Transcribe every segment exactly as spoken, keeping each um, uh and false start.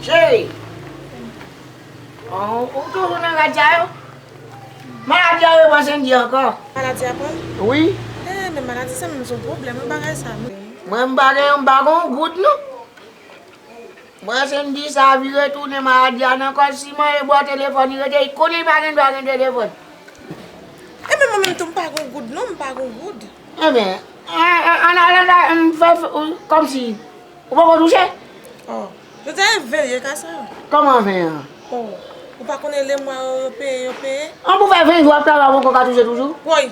Cheri, ou, ou toujou nan rad sa yo? Maladi a repran Sendy ankò. Maladi a pran? Wi. Eh, men maladi sa menm se yon pwoblèm, wi, bagay sa, non. Mwen m pa gen, m pa gen yon goud, non. Mwen, Sendy sa vire tounen maladi a nan kò l, si mwen e bò telefòn li rete, li konnen li pa gen dwa gen telefòn. Ebyen, mwen menm tou, m pa gen yon goud, non, m pa gen yon goud. Ebyen, an, an, an alan la, m fè, fè, kòmsi, ou poko touche? Oh, yo te ven ye ka sa. Kòman ven an? Oh, ou pa konnen le mwa yo, yo peye, yo peye? An pou fè ven jou ap travay, ou poko ka touche toujou? Woy,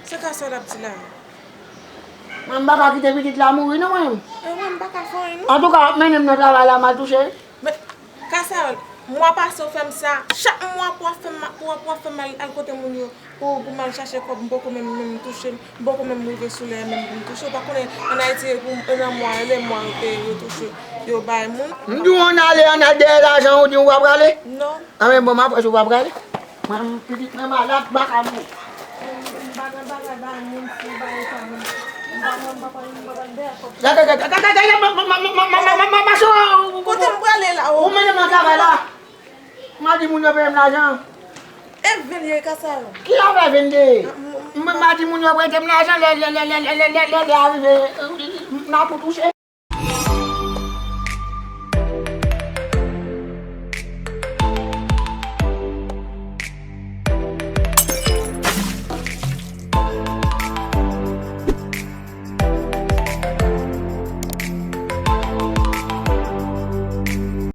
se ka sa l ap di la. Mwen, m pa ka kite pitit la mouri, non, mwen. E mwen, m pa ka fè anyen, non. Antouka, w ap mennen m nan travay la, m al touche. Men, Kasayòl, mwa pase, w fè m sa. Chak mwa, pou w ap fè m, pou w ap, pou w ap fè m al, al kote moun yo, pou, pou m al chache kòb, m poko menm, menm touche, m poko menm rive sou lè menm pou m touche. Ou pa konnen, ann Ayiti, pou, nan mwa, le mwa yo peye, yo touche, yo bay moun. M di w ann ale, ann al dèyè lajan, ou di w pa prale? Non. Anben, bon, m ap wè si w pa prale. Mwen, pitit mwen malad, m pa ka mouri. M pa nan bagay bay moun, si bagay sa, moun. M pa nan, m pa nan, m pa nan dèyè kòb. Gade, gade, gade, gade, gade, ma, ma, ma, ma, ma, ma, ma, mache, ou, ou, ou, Kote m prale la, ou? Ou mennen m nan travay la. M a di moun yo peye m lajan. E vennde ka sa yo. Ki afè vennde? Ah, m, m, Mwen, m a di moun yo prete m lajan, lè, lè, lè a rive, n a tou touche.